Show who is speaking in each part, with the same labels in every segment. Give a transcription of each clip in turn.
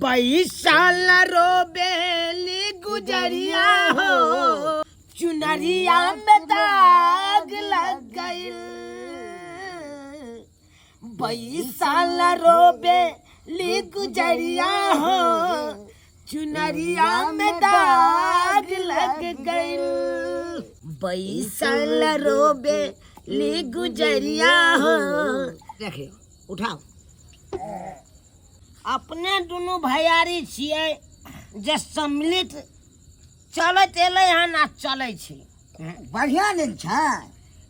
Speaker 1: बैसाल रोबेली गुजरिया हो, चुनरिया में दाग लग गइल। बैसाल रोबेली गुजरिया हो, चुनरिया में दाग लग गइल। बैसाल रोबेली गुजरिया हो। देखियो, उठाओ। अपने दुनू भैयारी छियै जे सम्मिलित चलैत एलै हन आ चलै छै।
Speaker 2: बढ़िया नहि छै।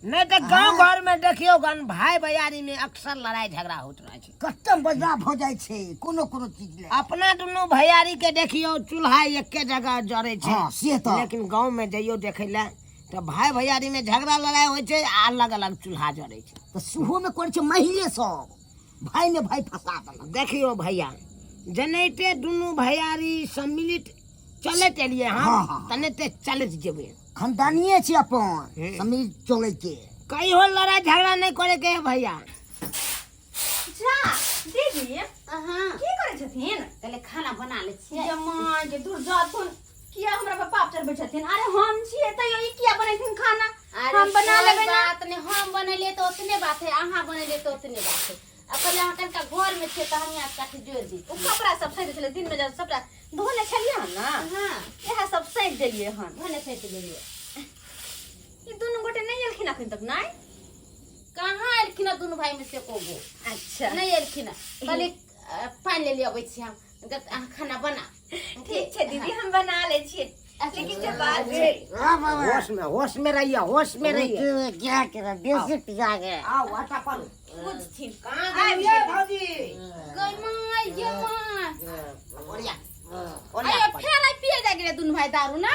Speaker 1: नहि तऽ गाँव घर में देखियौ गन, भाई भैयारी में अक्सर लड़ाई झगड़ा होइत रहै छै।
Speaker 2: कते बदनाम भऽ जाइ छै कोनो कोनो चीज लए।
Speaker 1: अपना दुनू भैयारी के देखियौ, चूल्हा एके जगह जरै छै।
Speaker 2: हँ, से तऽ।
Speaker 1: लेकिन गाँव में जइयौ देखै लए तऽ भाई भैयारी में झगड़ा लड़ाई होइ छै आ अलग अलग चूल्हा जरै छै।
Speaker 2: तऽ सेहो मे करै छै महिले सब, भाई में भाई फंसा देलक।
Speaker 1: देखियौ भैया, जेनाहिते दुनू भैयारी सम्मिलित चलैत एलियै हन,
Speaker 2: हाँ, हाँ।
Speaker 1: तेनाहिते चलैत जेबै।
Speaker 2: खानदानिये छै अपन सम्मिलित चलै के।
Speaker 1: कहियो लड़ाई झगड़ा नहि करे के है भैया।
Speaker 3: जा दीदी।
Speaker 4: अहाँ
Speaker 3: की करै छथिन?
Speaker 4: कहले खाना बना लै छियै।
Speaker 3: जमा के दूर जाथुन, किया हमरा पर पाप चढ़बै छथिन? अरे हम छियै तैयो ई किया बनेथिन खाना?
Speaker 4: अरे
Speaker 3: हम बना
Speaker 4: कोइ
Speaker 3: लेबै ना।
Speaker 4: बात नहि, हम बनेलियै तऽ ओतने बात है, अहाँ बनेलियै तऽ ओतने बात है। आ कहलियै अहाँ कनिका घर में छियै तऽ हम यहाँ काठी जोड़ि दी।
Speaker 3: ओ कपड़ा सब सैंत छलै दिन में, जब सबटा धोने छलियै हन ना,
Speaker 4: हाँ।
Speaker 3: इएह सब सैंत देलियै हन।
Speaker 4: धोने सैंत देलियै।
Speaker 3: ई दुनू गोटे नहि एलखिन अखन तक? नहि।
Speaker 4: कहाँ एलखिन हँ दुनू भाई में से एको गो?
Speaker 3: अच्छा।
Speaker 4: नहि एलखिन हँ। कहलियै पानि ले लिअ, अबै छी हम, अहाँ खाना बना।
Speaker 3: ठीक छै दीदी, हम बना लै छियै। लेकिन जे बात छै,
Speaker 1: होश में, होश में रहिए, होश में रहिए।
Speaker 2: क्या करे, बेसी पिया गया।
Speaker 1: आओ, आटा पर
Speaker 3: बुझथिन।
Speaker 1: कहाँ गेलियै भौजी?
Speaker 4: गै माय, गे माय।
Speaker 1: ओरिया।
Speaker 4: अयो, फेर आइ पिए जाइ गेलै दुनू भाई दारू ना?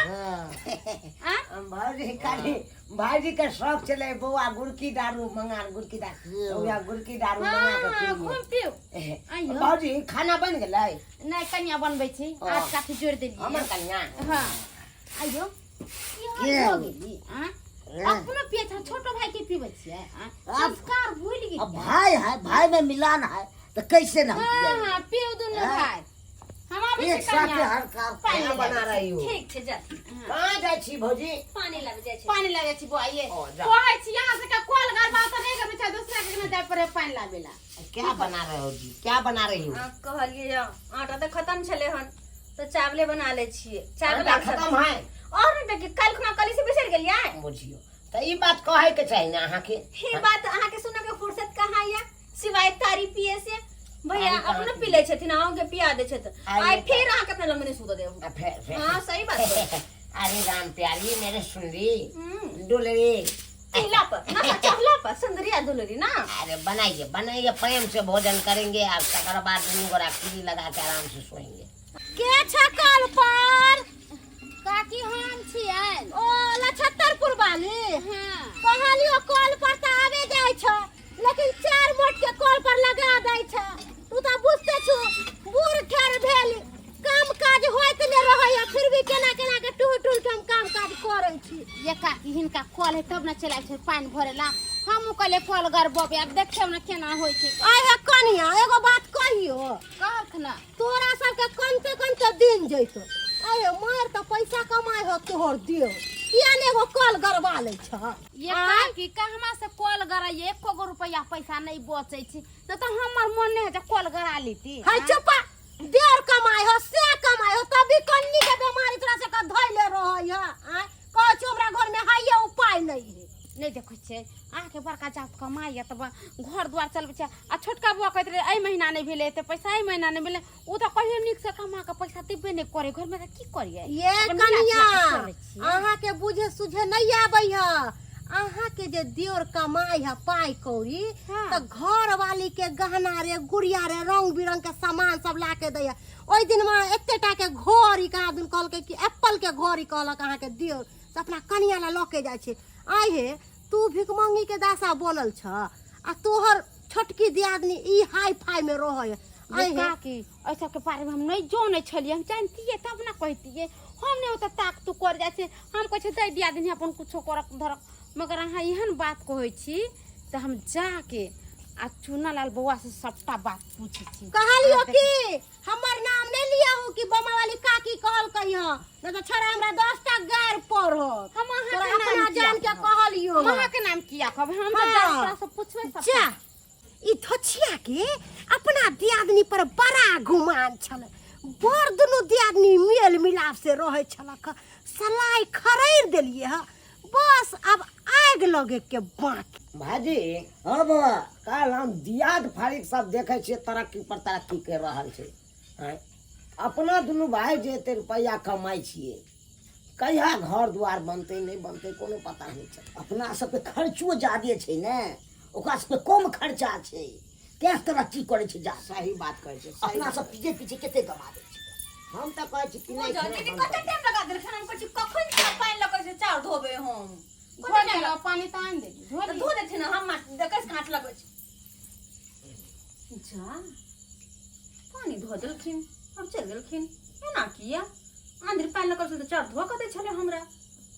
Speaker 4: आ
Speaker 1: भौजी, खाली भाईजी के शौक छलै बौआ गुड़की दारू मंगा, गुड़की दारू, बौआ गुड़की दारू मंगा के
Speaker 4: हाँ,
Speaker 1: पीलियै।
Speaker 4: खूब पीउ। आइयो।
Speaker 1: भौजी, खाना बन गेलै?
Speaker 4: नहि, कनिया बनबै छी।
Speaker 1: ओ।
Speaker 4: आज काफी जोड़ि देलियै।
Speaker 1: हमर कनिया?
Speaker 4: हाँ। आइयो, की हाल भऽ गेली? आ अपनो पिए छै, छोटो भाई के पीबै छियै? आ संस्कार भूलि गेलियै?
Speaker 2: अब भाई है, भाई में मिलान है तो कैसे ना हम
Speaker 4: हाँ।
Speaker 2: पिएंगे?
Speaker 4: हाँ, पीउ दुनू भाई। हम आबै
Speaker 2: एक
Speaker 4: छी
Speaker 2: साथे
Speaker 4: कनिया।
Speaker 2: हर काम।
Speaker 4: पानि
Speaker 1: क्या
Speaker 4: ले
Speaker 1: बना
Speaker 4: जाइ छी।
Speaker 1: रही हो?
Speaker 3: ठीक छै, जा।
Speaker 1: कहाँ जाइ छी भौजी?
Speaker 3: पानी लाबे जाइ छै।
Speaker 4: पानि लाबै छी बौआ, ये।
Speaker 1: ओ, जा।
Speaker 4: कहै छी यहाँ से के कल गरबा तऽ नहि गरबै छै, दूसरा के नहि जाय पड़े पानि लाबै ला।
Speaker 1: क्या बना रहे हो जी, क्या बना रही हो?
Speaker 3: आ, कहलियै जे आटा तऽ खत्म छलै हन तऽ चावले बना लै छियै, चावल।
Speaker 1: आटा खत्म है?
Speaker 3: और नहि तऽ की, काल्हि खुना कली से बिसरि गेलियै।
Speaker 1: बुझियौ तऽ ई बात कहै के चाही ने अहाँके।
Speaker 3: ई बात अहाँके सुनऽ के फुर्सत कहाँ या, सिवाय तारी पिए से। भैया
Speaker 1: तारी कहाँ
Speaker 3: अपनो पी लै छथिन, अहूँ के पिया दै छथिन।
Speaker 1: आइ
Speaker 3: आइ फेर अहाँ केतना लंग नहि सुतऽ देब।
Speaker 1: आ फेर?
Speaker 3: हाँ, सही बात कहै।
Speaker 1: अरे राम प्यारी, मेरे सुंदरी
Speaker 3: हम्म।
Speaker 1: दुलरी।
Speaker 3: पीला पर नशा चढ़ला पर सुंदरी आ दुलरी ना।
Speaker 1: अरे बनाइए, बनाइए, प्रेम से भोजन करेंगे और तकर बाद दुनू गोरा खीरी लगा के आराम से सोएंगे।
Speaker 4: के छ कल पर? काकी, हम छियै।
Speaker 5: ओ लछत्तरपुर वाली?
Speaker 4: हाँ।
Speaker 5: कहलियो कल पर तऽ आबे जाइ छ, लेकिन चार मोट के कल पर लगा दै छ। तू तऽ बुझते छु, बूढ़ ठेर भेल, काम काज होइत नहि रहैया, फिर भी केना केना के टूह टूह के हम काम काज करै छी।
Speaker 4: ये काकी, हिनका कल है तब ने चलाइ छै पानि भरे ला। हमहूँ कहलियै कल गरबबै, आब देखियौ ने केना होइ छै।
Speaker 5: आइ हे कनिया, एगो बात कहियो?
Speaker 4: कहक ने।
Speaker 5: तोरा सबके कनते कनते दिन जैतो। अरे मार तऽ पैसा कमाइ हो तोहर देव, किया ने एगो कल गरबा लै छ?
Speaker 4: ये काकी, कहमा से कल गराइए? एको गो रुपैआ पैसा नहीं बचै छै, नहि तऽ हमर मन नहि होइ छै कल गरा लेती।
Speaker 5: है चुपा, देर कमाइ हो से कमाइ हो, तभी कन्नी के बीमारी तोरा सबके धैले रहै है। आँय, कहै छौ हमरा घर में हाइये उपाय नहीं है।
Speaker 4: नहि देखै छियै अहाँके बड़का जात कमाइए तऽ घर दुआर चलबै छै, आ छोटका बौआ कहैत रहै एहि महीना नहि भेलै एते पैसा, एहि महीना नहि भेलै। ओ तऽ कहियो नीकसँ कमा कऽ पैसा देबे नहि करै, घरमे तऽ की करियै?
Speaker 5: ये
Speaker 4: अपन मिला
Speaker 5: कनिया,
Speaker 4: जुला कऽ चलै छियै।
Speaker 5: अहाँके बुझे सुझे नहीं आबै है। अहाँके जे दियोर कमाइ है पाइ कौड़ी,
Speaker 4: हाँ।
Speaker 5: तऽ घर वाली के गहना रे, गुड़िया रे, रंग बिरंग के सामान सब ला के दैया। ओहि दिन में एते टा के घड़ी कहाँ दिन कहलकै कि एप्पल के घड़ी कहलक अहाँके दियोर से अपना कनिया ला लऽ के जाइ छै। आइ हे, तू भिखमंगी के दासा बनल छ आ तोहर छोटकी दियादनी ई हाई फाई में रहै है।
Speaker 4: ये
Speaker 5: आइ हे।
Speaker 4: काकी, एहि सबके बारेमे हम नहि जानै छलियै। हम जानतियै तब ने कहितियै। हम नहि ओतऽ ताक तुक कर जाइ छै। हम कहै छियै दै दियादनी अपन कुछो करक धरक, मगर अहाँ एहन बात कहै छी तऽ हम जाके आ चुना लाल बौआ से सबटा बात पूछै छी।
Speaker 5: कहलियो कि हमर नाम नहीं लिया हो कि बमा वाली काकी कहलकै हँ, नहीं तो छोरा हमरा 10 टा गारि पढ़त।
Speaker 4: हम अहाँ
Speaker 5: तोरा
Speaker 4: के नाम
Speaker 5: अपना
Speaker 4: किया
Speaker 5: जान के
Speaker 4: कहब?
Speaker 5: कहलियो
Speaker 4: हम
Speaker 5: हँ।
Speaker 4: अहाँ के नाम किया कहब? हम तऽ
Speaker 5: हाँ।
Speaker 4: जाके तोरा से पूछबै सबटा।
Speaker 5: जा, ई धोछिया के अपना दियादनी पर बड़ा गुमान छल। बड़ दुनू दियादनी मेल मिलाप से रहै छलक। सलाई खरीद देलिए ह, बस अब आगि लगे के बाकी।
Speaker 1: भाजी।
Speaker 2: हाँ बौआ।
Speaker 1: काल्हि हम दियाद फारिक सब देखै छियै, तरक्की पर तरक्की करि रहल छै। आँय, अपना दुनू भाय जे एते रुपैआ कमाइ छियै, कहिया घर दुआर बनतै नहि बनतै, कोनो पता नहि छै।
Speaker 2: अपना सबके खर्चो ज्यादे छै ने, ओकरा सबके कम खर्चा छै, तें तरक्की करै छै जा।
Speaker 1: सही बात कहै छै, सही
Speaker 2: अपना
Speaker 1: बात।
Speaker 2: सब पीछे पीछे कते कमा दै छै।
Speaker 1: हम तऽ कहै छी कि नहि
Speaker 3: पूजा
Speaker 1: खेनाइ
Speaker 3: दीदी,
Speaker 1: बन्द
Speaker 3: कते
Speaker 1: करू।
Speaker 3: टाइम लगा देलखिन? हम कहै छी कखन से पानि लऽ कऽ से चाउर धोबै हम।
Speaker 4: धो देलहुँ, पानि तऽ आनि देली, धो
Speaker 3: तऽ
Speaker 4: लिअ।
Speaker 3: धो देथिन, हम देखै से काँच लगबै छी। जा, पानि धो देलखिन, आब चलि गेलखिन। एना किया? आंधर पानि लऽ कऽ तऽ चाउर धो कऽ दै छलै हमरा।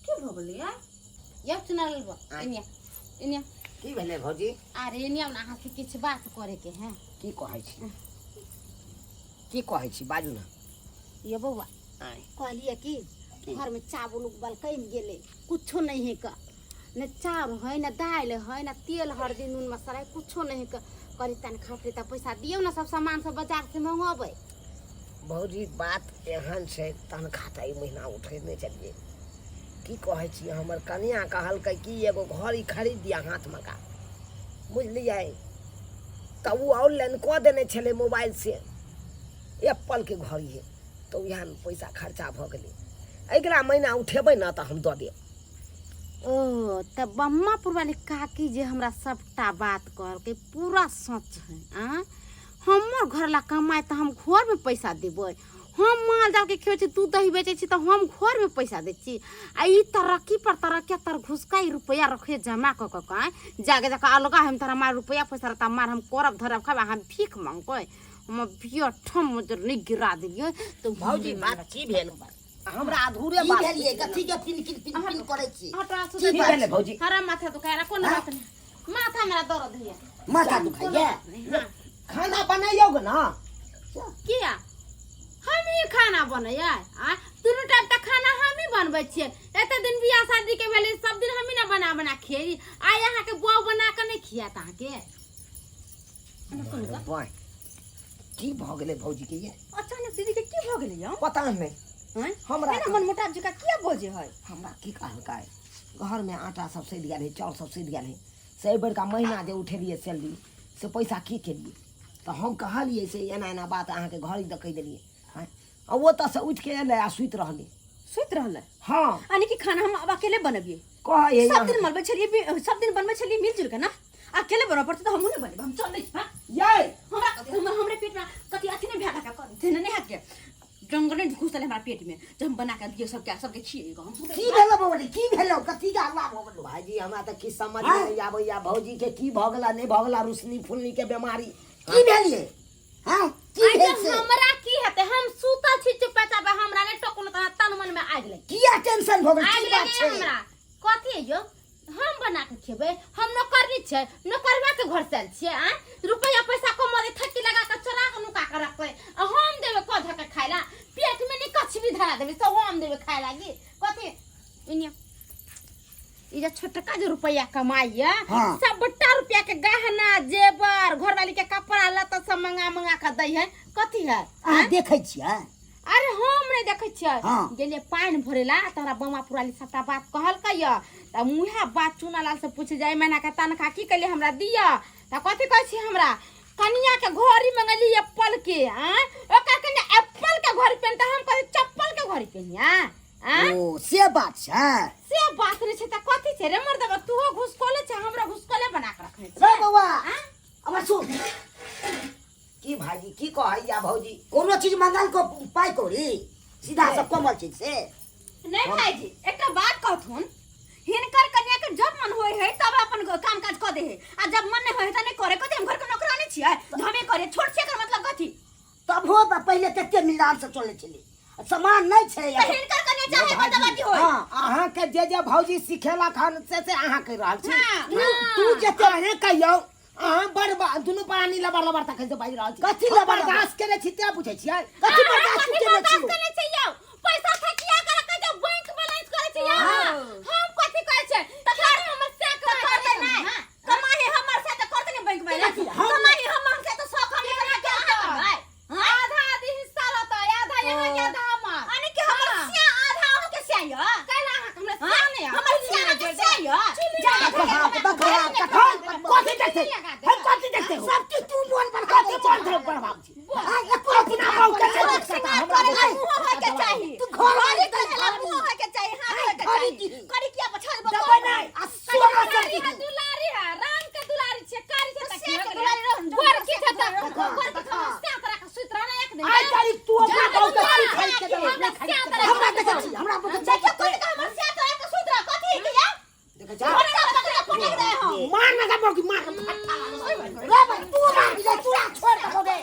Speaker 3: की भऽ गेलै आइ?
Speaker 4: यौ चुना लाल बौआ, एनिया एनिया।
Speaker 1: की भेलै भौजी?
Speaker 4: अरे एनिया ने, अहाँ से किछु बात करे के है।
Speaker 1: की कहै छी, की कहै छी, बाजू ने।
Speaker 4: ये बौआ।
Speaker 1: आँय।
Speaker 4: कहलिए कि घर में चावल उबल कमि गेलै, कुछो नहीं है का, न चाउर है, न दालि है, न तेल, हल्दी, नून, मसाला है, कुछो नहीं है का। कहली तनखा उठे तऽ पैसा दियौ ने, सब सामान सब बाजार से मंगेबै।
Speaker 1: भौजी, बात एहन छै, तनखा तऽ एहि महीना उठै नहि छलियै। की कहै छी, हमर कनिया कहलकै कि एगो घड़ी खरीद दिया हाथमे का, बुझलियै? तऽ ओ ऑनलाइन कऽ देने छलै मोबाइलसँ, एप्पलके घड़ी है, तऽ उएहमे पैसा खर्चा भऽ गेलै। अगिला महीना उठेबै ने तऽ हम दऽ देब।
Speaker 4: ओ तऽ बम्मापुर वाली काकी जे हमरा सबटा बात कहलकै पूरा सच है। आ हमर घर ला कमाए तऽ हम घरमे पैसा देबै? हम माल जाल के खेबै छी, दूध दही बेचै छी, तऽ हम घरमे पैसा दै छी। आ ई तरक्की पर तरक्की, तर घुसका ई रुपैआ रखे जमा कऽ कऽ के जाके जाके अलगा हम तोरा मार रुपैआ पैसा रहता मार, हम करब धरब खाब, आ हम भीख मांगबै? हम बियठम नहि गिरा देलियै तऽ।
Speaker 1: भौजी, बात की भेल? हमरा अधूरे
Speaker 2: की
Speaker 1: बात
Speaker 2: भेलियै? कथी के पिन पिन पिन पिन करै छी?
Speaker 4: हटा।
Speaker 2: की
Speaker 1: की
Speaker 2: बात
Speaker 1: भेलै भौजी?
Speaker 4: हरा माथा दुखाय, कोनो बात नहीं, माथा हमरा दर्द होइया।
Speaker 2: माथा दुखाइया?
Speaker 4: हाँ।
Speaker 1: खाना बनैयौ ने।
Speaker 4: किया हम ही खाना बनैया? आ दुनू टाइम तऽ खाना हम ही बनबै छियै। एते दिन बियाह शादी के भेलै, सब दिन हम ही ने बना बना खियैली। आइ अहाँके बौआ बना कऽ नहि खियात अहाँके?
Speaker 1: बाय, की भऽ गेलै भौजी के ये?
Speaker 3: अचानक दीदी के की भऽ गेलै यौ?
Speaker 1: पता नहि।
Speaker 3: आँय?
Speaker 1: हमरा
Speaker 3: एना मन मोटाब जकाँ किया बजै है?
Speaker 1: हमरा की कहलकै, घरमे आटा सब सधि गेल है, चाउर सब सधि गेल है, से एहि बेरका महीना जे उठेलियै सैलरी से पैसा की केलियै? तऽ हम कहलियै से एना एना बात, अहाँके घड़ी दऽ कहि देलियै। आँय, आ ओतऽसँ उठि के एलै आ सुति रहलै।
Speaker 3: सुति रहलै?
Speaker 1: हँ।
Speaker 3: यानी कि खाना हम अब अकेले बनबियै?
Speaker 1: कहै है।
Speaker 3: सब दिन बनबै छलियै सब दिन बनबै छलियै मिलजुल के ना, अकेले बनबऽ पड़तै तऽ हमहूँ नहि बनेबै, हम चल दै छी। हाँ?
Speaker 1: यै।
Speaker 3: हमरा कथी, हमर हमरे पेट में कथी अथी नहीं भेल है, देने नहीं है के जंगल नहीं घुसल हमरा पेट में जब हम बना के दिए सबके, सबके खिएगा हम।
Speaker 2: की भेलो बौआ? की भेलो? कथी के हल्ला भऽ गेलो?
Speaker 1: भाईजी, हमरा तऽ किछु समझ नहि आबैया, भौजी के की भऽ गेला, नहि भऽ गेला, रुसनी फुलनी के बीमारी।
Speaker 2: की भेलियै? हाँ, की
Speaker 4: आइ
Speaker 2: भेल
Speaker 4: जे
Speaker 2: से?
Speaker 4: हमरा की हेतै? हम सुतल छी चुपचाप, हमरा नहि टोकलो तऽ तन मन में आगि लागि
Speaker 2: किया टेंशन भऽ गेल?
Speaker 4: आगि
Speaker 2: की बात
Speaker 4: लागि
Speaker 2: छै?
Speaker 4: हमरा कथी है यौ? हम बना के खेबै? हम नौकरनी छै, नौकरवा के घर से आयल छियै। आँय, रुपैआ पैसा कमा दे, थक्की लगा के चोरा के नुका के रखबै आ हम देबै कऽ धऽ के खाय ला? पेट में नहीं कछ भी धरा देबै सब हम देबै खाय लागी? कथी इनिया, ई जे छोटका जे रुपैआ कमाइया, सबटा रुपया के गहना जेवर, घरवाली के कपड़ा लत्ता सब मंगा मंगा के दै है। कथी है?
Speaker 2: अहाँ देखै छियै?
Speaker 4: अरे हम नहि देखै छियै।
Speaker 2: हाँ।
Speaker 4: गेलियै पानि भरेला, तोरा बमा पुराली सबटा बात कहलकै य, तऽ मुहे बात चुना लाल से पूछ जाय, महीना के तनखा की केलियै, हमरा दिअ। तऽ कथी कहै छी, हमरा कनिया के घड़ी मंगली एप्पल के। आँय, ओकर कनिया एप्पल के घड़ी पहिन, तऽ हम कहै चप्पल के घड़ी पहिनिया? आँय?
Speaker 2: ओ से बात छै?
Speaker 4: से बात नहि छै तऽ कथी छै रे मर्दबा? तूहो घुसकोले छै, हमरो घुसकोले बना के रखने
Speaker 2: रे
Speaker 4: छै।
Speaker 2: बौआ।
Speaker 4: आँय?
Speaker 2: अमर सुन।
Speaker 1: की भाईजी, की कहैया भौजी?
Speaker 2: कोनो चीज मंगाल को पाइ कौड़ी सीधा सब कमल चीज से।
Speaker 3: नहीं भाईजी, एकटा बात कहथुन, हिनकर कन्या के जब मन होय है तब अपन काम काज कऽ दे है, आ जब मन नहीं होय है त नहीं करे। कथी हम घर के नौकरानी छियै जे हमे करे? छोट छियै, एकर मतलब कथी?
Speaker 2: तब हो पहिले कते मिलान से चलै छलै, सामान नहि छै।
Speaker 3: तऽ हिनकर कन्या चाहे बदमाशी होय।
Speaker 2: हाँ।
Speaker 1: अहाँके जे जे भौजी सिखेलक हन से से अहाँ कहि रहल छी।
Speaker 3: हाँ।
Speaker 2: तू तू जते
Speaker 1: अहें कहियौ, अहाँ बड़ दुनू प्राणी लबर लबर तखन से बाजि रहल छी।
Speaker 2: कथी
Speaker 1: हम
Speaker 2: लबर लबर?
Speaker 1: बर्दाश्त केने छी तें पूछै छियै।
Speaker 2: कथी बर्दाश्त
Speaker 4: कथी
Speaker 2: केने
Speaker 4: बर्दाश्त
Speaker 2: छी?
Speaker 4: केने छै यौ? पैसा थकिया कर के जो बैंक बैलेंस करै छै यौ। हम कथी करै छै? तखन हमर से
Speaker 3: करतै नहि। कमाई हमर से तऽ करतै ने बैंक बैलेंस। कमाई हमर से तऽ शौक हम करबै के अहाँ करबै? हाँ?
Speaker 4: आधा आधी हिस्सा रहतै, आधा यहाँ के आधा हमर।
Speaker 3: यानी कि हमर सिया आधा अहाँ के सिया यऽ?
Speaker 4: काल्हि अहाँ हमरा
Speaker 3: हाँ?
Speaker 4: सिया नहि
Speaker 3: हमर सिया अहाँ के सिया यऽ? जा
Speaker 1: देखो हाथ, देखो हाथ, देखो। कथी देखते? हम कथी देखते हो?
Speaker 2: सब चीज तू मोन पर
Speaker 1: कथी मोन धर बढ़ाबै छी?
Speaker 2: हाँ, एको
Speaker 1: अपना बहू के
Speaker 3: शौक
Speaker 1: देख सकता,
Speaker 3: सिंगार
Speaker 1: हमरा
Speaker 3: करे ला
Speaker 1: देख।
Speaker 3: मुँह होय के चाही।
Speaker 2: तू घर
Speaker 3: घड़ी
Speaker 2: वाली
Speaker 3: करे ला मुँह होय के चाही, हाथ होय के
Speaker 2: घड़ी
Speaker 3: चाही।
Speaker 2: की?
Speaker 3: करी किया पछाड़
Speaker 1: देबै नहि।
Speaker 2: आ सोना सब
Speaker 4: दुलारी
Speaker 2: चीज
Speaker 4: है, दुलारी है, राम के दुलारी छै, कारी छै
Speaker 3: तऽ
Speaker 4: तऽ
Speaker 3: से
Speaker 4: की
Speaker 3: के
Speaker 4: हो गेलै?
Speaker 3: दुलारी रहन,
Speaker 4: गोर की छै तऽ
Speaker 2: देखो,
Speaker 4: गोर की छै, सिया तरह के सुति रहना एक दिन।
Speaker 1: आइ तारीख तू अपना बहू के की
Speaker 4: हमरा
Speaker 1: खरीद के देबै?
Speaker 4: सिया
Speaker 1: नहि खरीद के देबै।
Speaker 2: हमरा देखै छी, हमरा देखै छी।
Speaker 3: देखियौ कथी के हमर सिया तोरा के सुति रह, कथी के या?
Speaker 1: देखै छी?
Speaker 3: घड़ी का पकड़ के पटक दे हम।
Speaker 1: मार ना दे बहू के, मार ना, फट्टा लागल।
Speaker 2: रे भाई, तू मार दिया, तू आ छोड़ दे रे।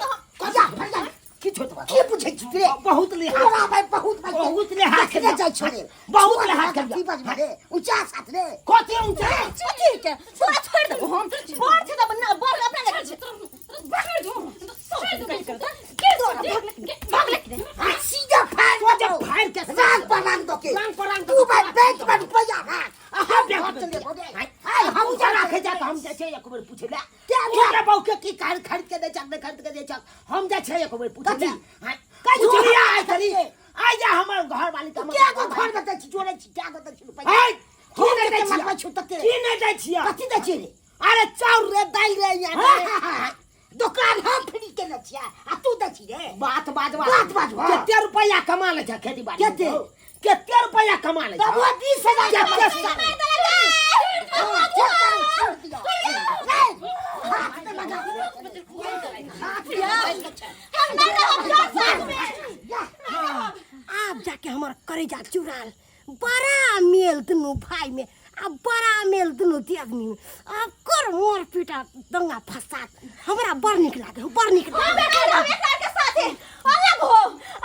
Speaker 2: जा, फट जा।
Speaker 1: की छोड़ देबै?
Speaker 2: की पूछै छी रे?
Speaker 1: बहुत लिहाज
Speaker 2: तोरा भाई बहुत भाई
Speaker 1: बहुत लिहाज
Speaker 2: देखने जाइ छौ रे।
Speaker 1: बहुत लिहाज
Speaker 2: की
Speaker 1: करिया।
Speaker 2: बजबै रे? ऊँचा साथ रे।
Speaker 1: कथी ऊँचा?
Speaker 3: कथी के? तोरा छोड़ि देबो हम। बड़ छै तऽ ना, बड़ अपना देखै छै।
Speaker 2: आ सीधा फाड़
Speaker 1: तो जे
Speaker 2: देबौ।
Speaker 1: फाड़ के
Speaker 2: रंग पर रंग दो के।
Speaker 1: रंग पर रंग
Speaker 2: तू
Speaker 1: दो
Speaker 2: भाई बैंक में रुपया राख।
Speaker 1: अहाँ बैंक
Speaker 2: घर
Speaker 1: में
Speaker 2: चले
Speaker 1: रुपैआ।
Speaker 2: रे।
Speaker 1: हाय,
Speaker 2: हाय,
Speaker 1: हम
Speaker 2: हम
Speaker 1: जे राखे जा तऽ हम जाइ छै एक बेर पूछै लए। तोरा बहू के की कार खरीद के दै छक, नहि खरीद के दै छक? हम जाइ छै एक बेर पूछै लए।
Speaker 2: कथी?
Speaker 1: हाय,
Speaker 2: कथी?
Speaker 1: पूछलियै आइ तरी। आइ जा हमर घरवाली के
Speaker 2: तू क्या गो घर में दै छी, जोड़ै छी, क्या गो दै छी रुपैया?
Speaker 1: हाय,
Speaker 2: की
Speaker 1: की नहि दै
Speaker 2: नहि
Speaker 1: छियै?
Speaker 2: लगबै छौ तते?
Speaker 1: की नहि दै छियै?
Speaker 2: कथी दै छी रे?
Speaker 1: अरे चाउर रे, दालि रे, यहाँ
Speaker 2: हाँ,
Speaker 1: रे।
Speaker 2: हाँ, हाँ। दोकान हम फ्री केने छियै आ तू दै छी रे।
Speaker 1: बात बाजबा
Speaker 2: बात बाजबा।
Speaker 1: कते रुपैया कमा लै छै खेती बाड़ी
Speaker 2: कते?
Speaker 1: कते रुपैया कमा लै छै?
Speaker 2: तब वो 20,000
Speaker 1: कते
Speaker 2: कमा लै
Speaker 1: साल?
Speaker 2: छै। हाँ, छोड़ करू, छोड़ दियौ। रे, हाथ में लगा दे। हाथ में
Speaker 3: हम नहि रहब तोर साथ में।
Speaker 2: जा।
Speaker 5: आब जाके हमर करेजा चुराल। बड़ा मेल दुनू भाई में आ बड़ा मेल दुनू दियादनी में। आब कर मोर पीटा दंगा फसाद हमरा बड़ नीक लागे, बड़ नीक
Speaker 3: हम
Speaker 5: लागे।
Speaker 3: नहि रहब एकरा के साथे। अलग हो,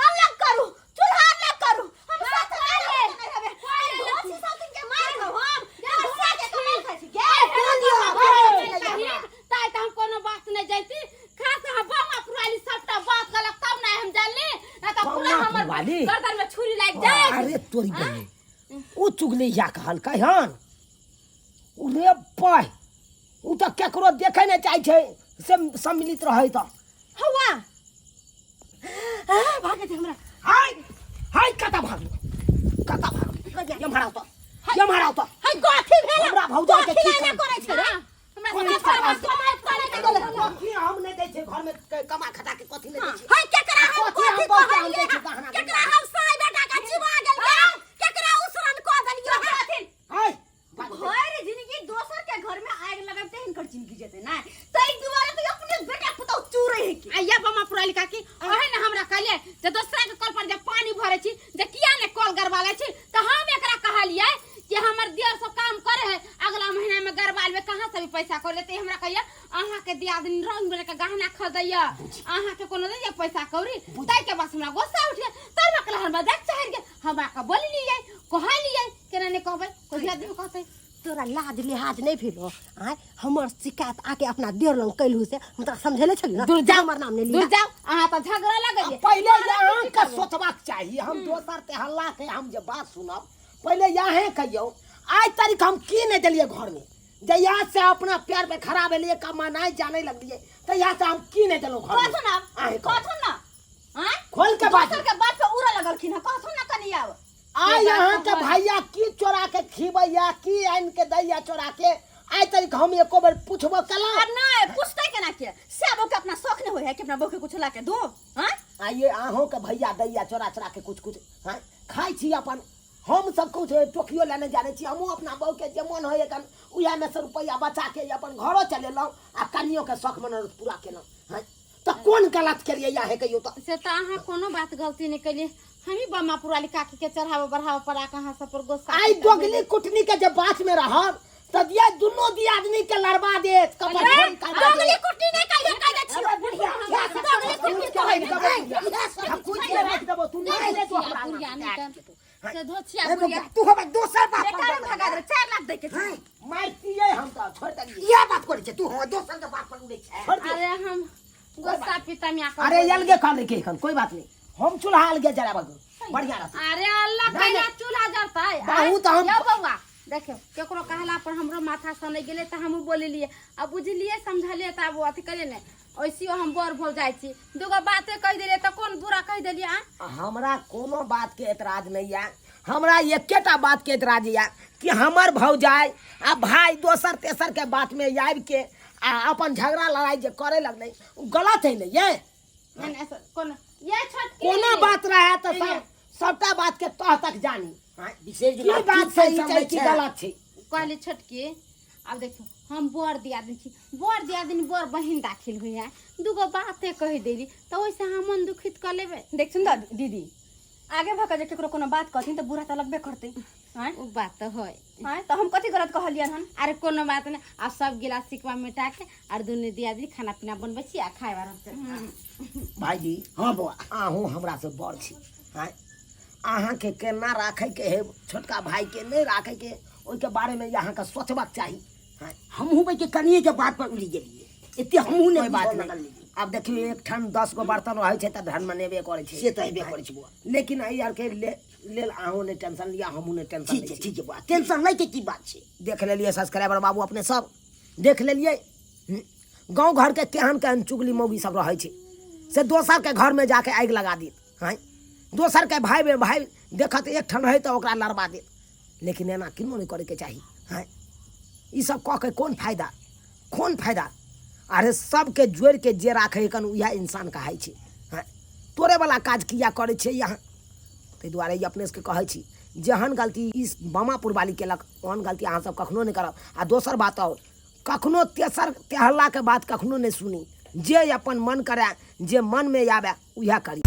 Speaker 3: अलग करू, चूल्हा अलग करू। हम साथ नहि रहब, नहि रहबै। घोसी साथिन के मारि खाउ हम। हमर सिया के कमाइ खाइ छी। गे,
Speaker 4: ताइ तऽ हम कोनो बात नहि जानती। खास अहाँ बामा पुराली सबटा बात कहलक तब नहि हम जानली, ना तऽ पूरा
Speaker 1: बामा
Speaker 4: हमर
Speaker 1: पुरवाली?
Speaker 4: गर्दन में छुरी लागि जाए।
Speaker 1: अरे तोरी बहिन, ओ चुगली या कहलकै हन। उ रे पाय, उ तऽ केकरो देखै नहि चाहै छै से सम्मिलित रहै तऽ।
Speaker 5: हौआ आ, भागे दे हमरा।
Speaker 1: हाय हाय, कतऽ भागलू, कतऽ भागलू? एम्हर आउ तऽ, एम्हर आउ तऽ।
Speaker 5: है कथी भेल?
Speaker 1: हमरा भौजाइ के
Speaker 5: कथी
Speaker 1: की
Speaker 5: एना करै छै रे?
Speaker 4: हमरा
Speaker 1: कथी
Speaker 4: सब
Speaker 1: करै छै?
Speaker 4: कमाइ करै के देलक।
Speaker 1: कथी हम नहि दै छियै घरमे कमा खटा के? कथी नहि दै छियै?
Speaker 5: है केकरा हम
Speaker 1: कथी हम
Speaker 5: कथी
Speaker 1: बौके हम दै
Speaker 5: कहलियै?
Speaker 1: छियै गहना?
Speaker 5: केकरा हम साई बेटा के चिबा गेलियै? केकरा उसरन कऽ देलियै?
Speaker 1: हाय,
Speaker 3: भरि जिंदगी दोसर के घर में आगि लगबते हिनकर जिंदगी जेतै ना, ताहि दुआरे तऽ अपने बेटा पुतहु चूरै है की।
Speaker 4: आइया बमा पुराली काकी, ओहे ने हमरा कहलियै जे दोसरा के कल पर जे पानी भरै छी जे किया ने कल गरबा लै छी, तऽ हम एकरा कहलियै कि हमर दियर सब काम करे है, अगला महीना में गरबा लेबै, कहाँ से भी पैसा कर लेते। हमरा कहिया अहाँ के दियादनी रंग बिरंग के गहना खरीदैया, अहाँ के कोनो दैया पैसा कौड़ी? ताहि के बस हमरा गुस्सा उठि गेल। तब हमरा कहल हमरा देख चाहल गेल, हमरा के बोललियै कहलियै, केना नहि कहबै? कोइ दियादनी कहतै?
Speaker 5: तोरा लाज लिहाज नहि भेलो? आय हमर शिकायत आके अपना देर लग कैलहु से हम तोरा समझेले छलियै ना?
Speaker 4: दूर जाओ।
Speaker 5: हमर नाम नहि
Speaker 4: दूर
Speaker 5: लिहा।
Speaker 4: जाओ, अहाँ तऽ झगड़ा लगैये।
Speaker 1: पहिले अहाँके सोचबाक चाही। हम दोसर ते हल्ला के हम जे बात सुनब, पहिले याहे कहियौ, आइ तारीख हम की नहि देलियै घरमे? जहिया से अपना पैर पे खड़ा भेलियै, कमानाइ जानै लगलियै, तहिया से हम की नहि देलहुँ घरमे?
Speaker 3: कहथुन आब।
Speaker 1: अहें कहू।
Speaker 3: कहथुन ना। आँय?
Speaker 1: खोल के बाजू।
Speaker 3: दोसर के बात पे उड़ऽ लगलखिन हँ, कहथुन ना कनि आब।
Speaker 1: आइ
Speaker 4: बात
Speaker 1: अहाँके
Speaker 4: तऽ है।
Speaker 1: भैया की चोरा के खिबैया, की आनि के दैया चोरा के? आइ तारीख हम एको बेर पुछबो केलहुँ?
Speaker 3: आब नहि पूछतै केना के? से बहू के अपना शौख नहि होइ है कि अपना बहू के कुछ ला के दू? आँय?
Speaker 1: आइए अहूँ के भैया दैया चोरा चोरा के कुछ कुछ? हाँ, खाइ छी अपन। हम सब कुछ टोकियो लेने जाने छी। हमहूँ अपना बहू के जे मन होइए कन उएहमे से रुपैआ बचा के अपन घरो चलेलहुँ आ कनियो के शौख मनोरथ पूरा केलहुँ। हाँ, तऽ कोन गलत केलियै या हे कहियौ तऽ?
Speaker 4: से तऽ अहाँ कोनो बात गलती नहि केलियै। हमही बम्मा पुराली काकी के चढ़ावे बढ़ावे पर आके अहाँ सब पर गुस्सा
Speaker 1: आइ
Speaker 4: की
Speaker 1: दोगली कुटनी के जे बात में रहब तऽ दिया दुनू दियादनी के लड़बा देत, कपर फोड़ि काटि
Speaker 3: दोगली
Speaker 1: देत।
Speaker 3: कुट्टी नहि कहियो कहि दै छियौ।
Speaker 1: अरे बुढ़िया, इएह सब
Speaker 3: दोगली कुट्टी कहै
Speaker 1: हम हम कुछ के राखि देबो, तू नहि ले तू हमरा।
Speaker 4: बुढ़िया नहि तऽ से धोछिया
Speaker 2: ए
Speaker 4: बुढ़िया।
Speaker 2: बौआ, तू हमरा दोसर बात पर
Speaker 3: बेकार में भगा देबै, 4 लाख दै के छै।
Speaker 1: मारितियै हम तऽ छोड़ि देलियै।
Speaker 2: इएह बात करै छै। तू हमर दोसर के बात पर उड़ै छै।
Speaker 1: छोड़ दियौ।
Speaker 4: अरे हम गुस्सा पिता मिया के
Speaker 1: अरे अलगे कर लेके एखन कोई बात नहीं, हम चूल्हा अलगे जराबक बढ़िया रहतै।
Speaker 4: अरे अल्लाह
Speaker 1: नहीं,
Speaker 4: कैला
Speaker 1: नहीं।
Speaker 4: चूल्हा जरतै?
Speaker 1: बहुत हम-
Speaker 4: यौ बौआ देखियौ, केकरो कहला पर हमरो माथा सनै गेलै तऽ हमहूँ बोललियै आ बुझलियै समझलियै तऽ आब अथी करियै ने। ऐसियो हम बड़ भऽ जाइ छी, दूगो बाते कहि देलियै तऽ कोन बुरा कहि देलियै? आ
Speaker 1: हमरा कोनो बात के एतराज नहीं है, हमरा एकेटा बात के एतराज यऽ कि हमर भौजाई आ भाई दोसर तेसर के बात में आबि के आ अपन झगड़ा लड़ाई जे करे लगलै ओ गलत है ने ये?
Speaker 4: नहीं, नहीं, ऐसा कोनो ये छोटकी
Speaker 1: कोनो बात रहे तऽ सब सबटा बात के तह तक जानी।
Speaker 2: हाँ, विशेष
Speaker 1: की बात सही छै की गलत छै।
Speaker 4: कहली छोटकी, आब देखियौ हम बड़ दियादिन छी, बड़ दियादिन बड़ बहिन दाखिल हुई है, दूगो बाते कहि देली तऽ ओहिसँ अहाँ मन दुखित कऽ लेबै।
Speaker 3: देखथुन तऽ दीदी, आगे भऽ कऽ जे केकरो कोनो बात कहथिन तऽ बुरा तऽ लगबे करतै। आँय?
Speaker 4: ओ बात तऽ है।
Speaker 3: आँय, तऽ हम कथी गलत कहलियनि हन?
Speaker 4: अरे कोनो बात नहि, आब सब गिलास सिकवा मिटा के आर दुनू दियादिनी खाना पीना बनबै छी आ खाय आराम से।
Speaker 1: भाईजी।
Speaker 2: हाँ बौआ।
Speaker 1: अहूँ हमरा से बड़ छी। आँय, अहाँके केना राखैके है, छोटका भाईके नहि राखैके, ओहिके बारेमे अहाँके सोचबाक चाही। आँय,
Speaker 2: हमहूँ के कनिए के बात पर उड़ि गेलियै, एते हमहूँ
Speaker 1: कोई
Speaker 2: नहि
Speaker 1: बात
Speaker 2: बात
Speaker 1: नहीं।
Speaker 2: लगलियै।
Speaker 1: आब देखियौ, एक ठाम 10 गो बर्तन रहै छै तऽ धन मनेबे करै छै।
Speaker 2: से तऽ हेबे करै छै बौआ।
Speaker 1: लेकिन एहि आरके लेल अहूँ नहि टेंशन लिअ, हमहूँ नहि टेंशन
Speaker 2: ठीक
Speaker 1: लै
Speaker 2: छै।
Speaker 1: छी।
Speaker 2: ठीक छै बौआ, टेंशन लै के की बात छै?
Speaker 1: देख लेलियै सब्सक्राइबर बाबू, अपने सब देख लेलियै। गाँव घरके केहन केहन चुगली मौगी सब रहै छै से दोसरके घरमे जाके आगि लगा देत। हँ, दोसरके भाईमे भाई देखत एक ठाम रहै तऽ ओकरा लड़बा देत। लेकिन एना किनो नहि करैके चाही। हँ, ई सब कऽ के कोन फायदा, कोन फायदा? अरे सबके जोड़िके जे राखै कन उएह इंसान कहाइ छै। हँ, तोड़े वाला काज किया करै छै यहाँ? ताहि दुआरे ई अपने सबके कहै छी, जेहन गलती ई बामापुर वाली केलक ओहन गलती अहाँ सब कखनो नहि करब। आ दोसर बात आओर, कखनो तेसर तेहल्लाके बात कखनो नहि सुनी, जे अपन मन करए, जे मनमे आबए उएह करी।